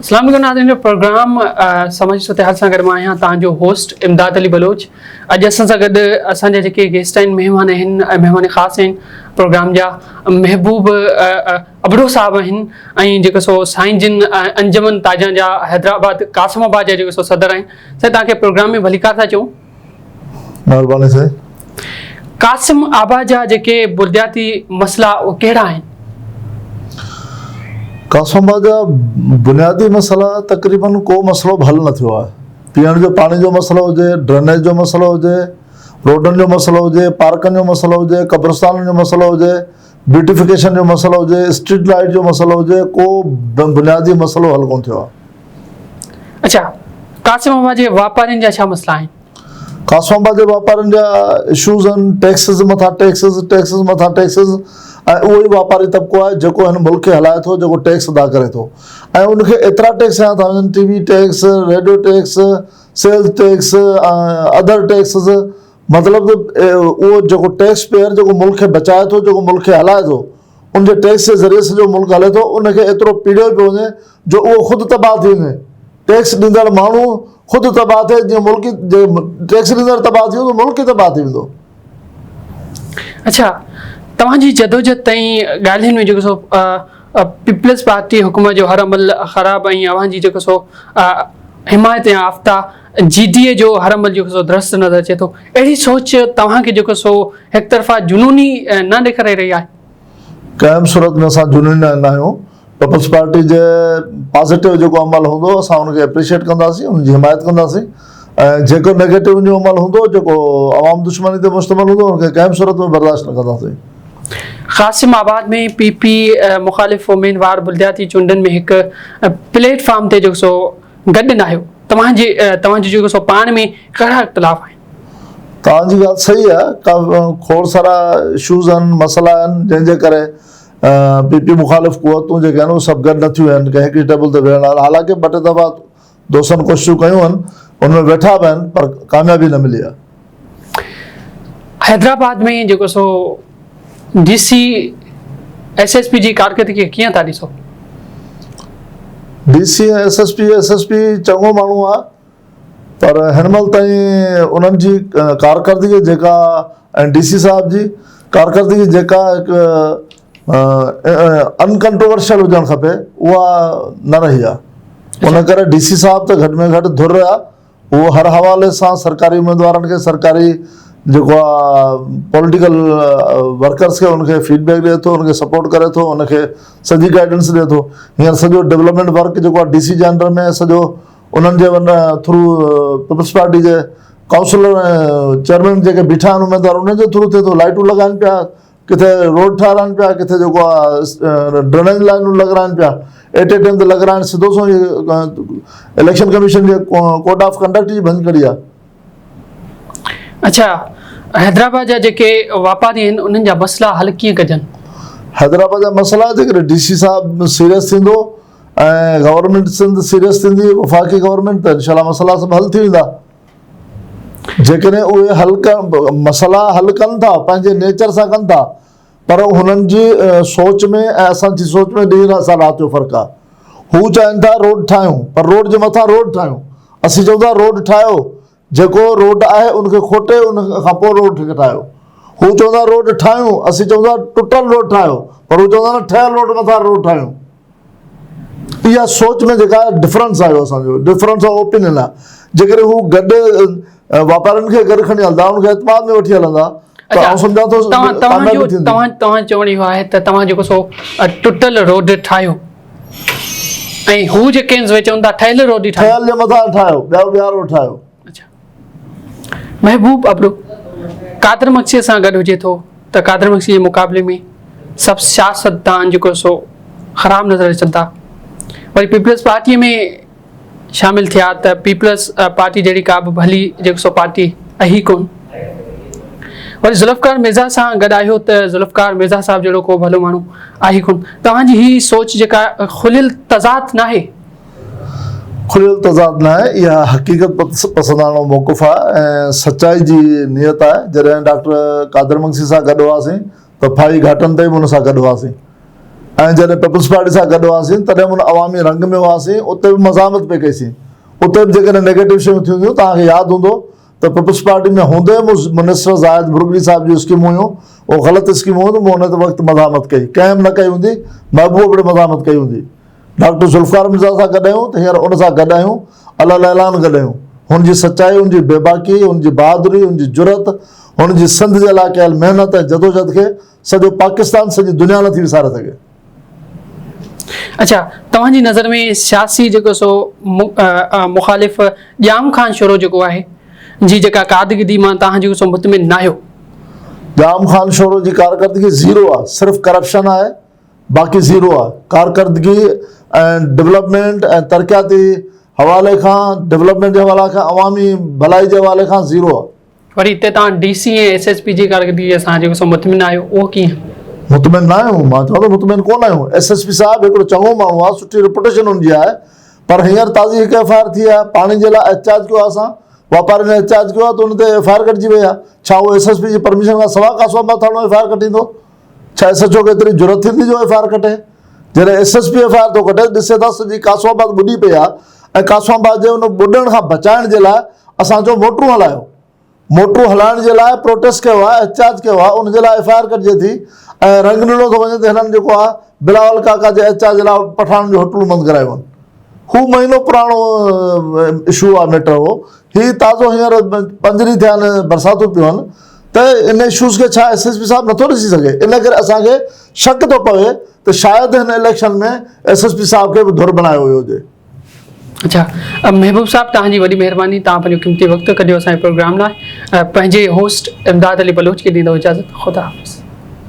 اسلام عليڪم ناظرين جو پروگرام سماجي صورتحال سان گڏ مان آهيان توهان جو هوسٽ امداد علي بلوچ اڄ اسان سان گڏ اسان جا جيڪي گيسٽ آهن مهمان آهن ۽ مهمان خاص آهن پروگرام جا محبوب ابڙو صاحب آهن ۽ جيڪو سو سائين جن انجمن تاجان جا حيدرآباد قاسم آباد جا جيڪو سو صدر آهن سائين توهان کي پروگرام ۾ ڀليڪار ٿا چئون. مهرباني سائين. قاسم آباد جا جيڪي بلدياتي مسئلا اهي ڪهڙا آهن؟ قاسم آباد جا بنيادي مسئلا تقريبن ڪو مسئلو به حل نه ٿيو آهي. پيئڻ جو پاڻي جو مسئلو هجي، ڊرينيج جو مسئلو هجي، روڊن جو مسئلو هجي، پارڪن جو مسئلو هجي، قبرستانن جو مسئلو هجي، بيوٽيفڪيشن جو مسئلو هجي، اسٽريٽ لائيٽ جو مسئلو هجي، ڪو بنيادي مسئلو حل ڪونه ٿيو آهي. اڇا قاسم آباد جي واپارين جا ڇا مسئلا آهن؟ قاسم آباد جي واپارين جا اشوز آهن ٽيڪسز مٿان ٽيڪسز، ٽيڪسز مٿان ٽيڪسز ۽ اهو ئي واپاري طبقو آهي جيڪو هن ملڪ کي هلائي ٿو، جيڪو ٽيڪس ادا ڪري ٿو ۽ ان کي ايترا ٽيڪس هنيا ٿا وڃن T V tax, radio tax, sales tax ۽ other taxes مطلب ته اهو جيڪو ٽيڪس پيئر جيڪو ملڪ کي بچائي ٿو جيڪو ملڪ کي هلائي ٿو ان جي ٽيڪس جي ذريعي سڄو ملڪ هلي ٿو ان کي ايترو پيڙيو پيو وڃي جو اهو خود تباهه ٿي وڃي ٽيڪس ڏيندڙ ماڻهو خود تباهه ٿئي جيئن ملڪ ٽيڪس ڏيندڙ تباهه ٿي ويندو ملڪ ئي تباهه ٿي ويندو. اڇا توهان جي جدوجھد تائين ڳالهين ۾ جيڪو سو پيپلز پارٽي حڪومت جو هر عمل خراب ۽ اوهان جي جيڪو سو حمايت يافته جي ڊي اي جو هر عمل جيڪو سو درست نظر اچي ٿو اهڙي سوچ توهان کي جيڪو سو هڪ طرفا جنوني نه ڏيکاري رهي آهي؟ ڪنهن به صورت ۾ اسان جنوني نه آهيون پيپلز پارٽي جي پازيٽو جيڪو عمل هوندو اسان ان کي اپريشيٽ ڪنداسين ان جي حمايت ڪنداسين ۽ جيڪو نيگيٽو ان جو عمل هوندو جيڪو عوام دشمني تي مشتمل هوندو ان کي ڪنهن به صورت ۾ برداشت نه ڪنداسين. قاسم آباد ۾ پي پي مخالف اميدوار بلدياتي چونڊن ۾ هڪ پليٽ فارم تي جيڪو سو گڏ ناهيو توهان جي توهان جو جيڪو سو پاڻ ۾ ڪهڙا اختلاف آهن؟ توهان جي ڳالهه صحيح آهي کوڙ سارا اشوز آهن مسئلا آهن جنهن جي ڪري پي پي مخالف قوتون جيڪي آهن اهي سڀ گڏ نه ٿيون آهن ڪنهن هڪڙي ٽيبل تي ويهڻ لاء حالانڪه ٻه ٽي دفعا دوستن ڪوششون ڪيون آهن ان ۾ ويٺا به آهن پر ڪاميابي نه ملي آهي. حيدرآباد ۾ جيڪو سو D C S S P جي ڪارڪردگي کي ڪيئن ٿا ڏسو؟ D C ۽ S S P, S S P چڱو ماڻهو آهي پر هن مهل تائين انهن جي ڪارڪردگي جيڪا ۽ ڊي سي صاحب جي ڪارڪردگي جيڪا هڪ انڪنٽروورشل هجڻ کپي اها نه رهي آهي ان ڪري ڊي سي صاحب ته گهٽ ۾ گهٽ ڌر آهي اهو هر حوالي سان سرڪاري اميدوارن کي سرڪاري جيڪو آ پوليٽيڪل ورڪرس کي ان کي فيڊ بيڪ ڏئي ٿو ان کي سپورٽ ڪري ٿو ان کي سڄي گائيڊنس ڏئي ٿو هينئر سڄو ڊولپمينٽ ورڪ جيڪو آ ڊي سي جي انڊر ۾ سڄو انهن جي ٿرو پيپلز پارٽي جي ڪائونسلر ۽ چيئرمين جيڪي بيٺا آهن اميدوار انهن جي ٿرو ٿئي ٿو لائٽون لڳائن پيا ڪٿي روڊ ٺهرائن پيا ڪٿي جيڪو آ ڊرينيج لائنون لڳرائن پيا ايٽ اي ٽائيم تي لڳرائن سڌو سو اليڪشن ڪميشن جي ڪوڊ آف ڪنڊڪٽ جي ڀڃڪڙي آ. اڇا حيدرآباد جا جيڪي واپاري آهن انهن جا مسئلا حل ڪيئن ڪجن؟ حيدرآباد جا مسئلا جيڪڏهن ڊي سي صاحب سيريس ٿيندو ۽ گورنمينٽ سنڌ سيريس ٿيندي وفاقي گورنمينٽ ته انشاء الله مسئلا سڀ حل ٿي ويندا. جيڪڏهن اهي حل ڪن مسئلا حل ڪن ٿا پنهنجي نيچر سان ڪن ٿا پر هنن جي سوچ ۾ ۽ اسان جي سوچ ۾ ڏينهن سان رات جو فرق آهي هو چاهين ٿا روڊ ٺاهيون پر روڊ جي مٿان روڊ ٺاهيون اسين چئون ٿا روڊ ٺاهيو جيڪو روڊ آهي ان کي کوٽي ان کان پوء روڊ کي ٺاهيو هو چوندا روڊ ٺاهيون اسين چئون ٿا ٽٽل روڊ ٺاهيو پر هو چوندا نه ٺهيل روڊ مٿان روڊ ٺاهيون اها سوچ ۾ جيڪا ڊفرنس آيو اسان جو ڊفرنس آف اوپينين آهي جيڪڏهن هو گڏ واپارين کي گڏ کڻي هلندا ان کي اعتماد ۾ وٺي هلندا ته آئون سمجهان ٿو توهان توهان جو توهان توهان چوڻ اهو آهي ته توهان جيڪو سو ٽٽل روڊ ٺاهيو ۽ هو جيڪي آهن سو چون ٿا ٺهيل روڊ ئي ٺاهيو ٺهيل جي مٿان ٺاهيو ٻيا ٻيا روڊ ٺاهيو. اڇا محبوب ابڙو قادر مگسيء سان گڏ هجي ٿو ته قادر مگسي جي مقابلي ۾ سڀ سياستدان جيڪو سو خراب نظر اچن ٿا وري پيپلز پارٽيء ۾ شامل ٿيا ته پيپلز پارٽي جهڙي ڪا به ڀلي جيڪو سو پارٽي اهي ڪون وري ذوالفقار مرزا سان گڏ آيو ته ذوالفقار مرزا صاحب جهڙو ڪو ڀلو ماڻهو آهي ڪون توهان جي هي سوچ جيڪا کليل تضاد ناهي؟ کليل تضاد ناهي، اها حقيقت پسنداڻو موقف آهي ۽ سچائي جي نيت آهي. جڏهن ڊاڪٽر قادر مگسي سان گڏ هئاسين ته ڦاهي گهاٽن تائين به ان سان گڏ هئاسين. ۽ جڏهن پيپلز پارٽي سان گڏ هئاسين تڏهن به ان عوامي رنگ ۾ هئاسين اتي به مزاحمت پئي ڪئيسين اتي به جيڪڏهن نيگيٽو شيون ٿيون هونديون توهان کي ياد هوندو ته پيپلز پارٽي ۾ هوندي به منسٽر زاهد ڀرڳڙي صاحب جون اسڪيمون هيون اهي غلط اسڪيمون هيون ته مون ان وقت مزاحمت ڪئي ڪنهن به نه ڪئي هوندي محبوب ابڙي مزاحمت ڪئي هوندي ڊاڪٽر ذوالفقار مرزا سان گڏ آهيون ته هينئر ان سان گڏ آهيون الله اعلان گڏ آهيون هن جي سچائي هن جي بيباڪي هن جي بهادري هن جي جرئت هن جي سنڌ جي لاء ڪيل محنت ۽ جدوجهد کي سڄو پاڪستان سڄي دنيا نٿي وساري سگهي. اڇا توهان جي نظر ۾ سياسي جيڪو سو مخالف ڄام خان شورو جيڪو آهي جي جيڪا ڪارڪردگي مان توهان جيڪو سو مطمئن ناهيو. ڄام خان شورو جي ڪارڪردگي زيرو آهي صرف ڪرپشن آهي باقي زيرو آهي ڪارڪردگي ۽ ڊولپمينٽ ۽ ترقياتي حوالي کان ڊولپمينٽ جي حوالي کان عوامي ڀلائي جي حوالي کان زيرو آهي. وري هتي توهان D C ۽ S S P جي ڪارڪردگي سان جيڪو سو مطمئن آهيو اهو ڪيئن؟ مطمئن نه آهيون مان چوان ٿو مطمئن ڪونه آهيون ايس ايس پي صاحب هڪڙو چڱو ماڻهو آهي سٺي ريپوٽيشن هن جي آهي پر هينئر تازي هڪ ايف I R ٿي آهي پاڻي جي لاء احتجاج ڪيو آهي اسان واپارين احتجاج ڪيو آهي ته ان تي ايف I R ڪٽجي وئي آهي ڇا اهو ايس ايس پي جي پرميشن کان سوا قاسم آباد ٿاڻو ايف I R ڪٽيندو ڇا ايس ايڇ او کي ايتري جرئت ٿيندي جو ايف I R ڪٽي جڏهن S S P F I R ٿو ڪٽي ڏسي ٿا سڄي قاسم آباد ٻڏي پئي آهي ۽ قاسم آباد جي ان ٻڏڻ کان بچائڻ جي لاء اسان چيو موٽرون هلايو موٽرون هلائڻ جي لاء پروٽيسٽ ڪيو آهي احتجاج ڪيو آهي ان جي لاء ايف I R ڪٽجي ٿي ۽ رنگ ڏنو ٿو وڃي ته هنن جيڪو آهي بلاول ڪاڪا جي احتجاج جي لاء پٺاڻن جون هوٽلون بند ڪرايون آهن هو مهينو پراڻو اشو آهي ميٽر هو هي تازو هينئر پنج ڏينهن ٿيا آهن برساتون پيون آهن ته ان اشوز کي ڇا ايس ايس پي صاحب نٿو ڏسي سگهي ان ڪري اسان کي شڪ ٿو پوي ته شايد هن اليڪشن ۾ ايس ايس پي صاحب کي به ڌر بڻايو ويو هجي. اڇا محبوب صاحب توهان جي وڏي مهرباني توهان پنهنجو قيمتي وقت ڪڍيو اسان جي پروگرام لاء پنهنجي هوسٽ امداد علي بلوچ کي ڏيندو اجازت خدا حافظ.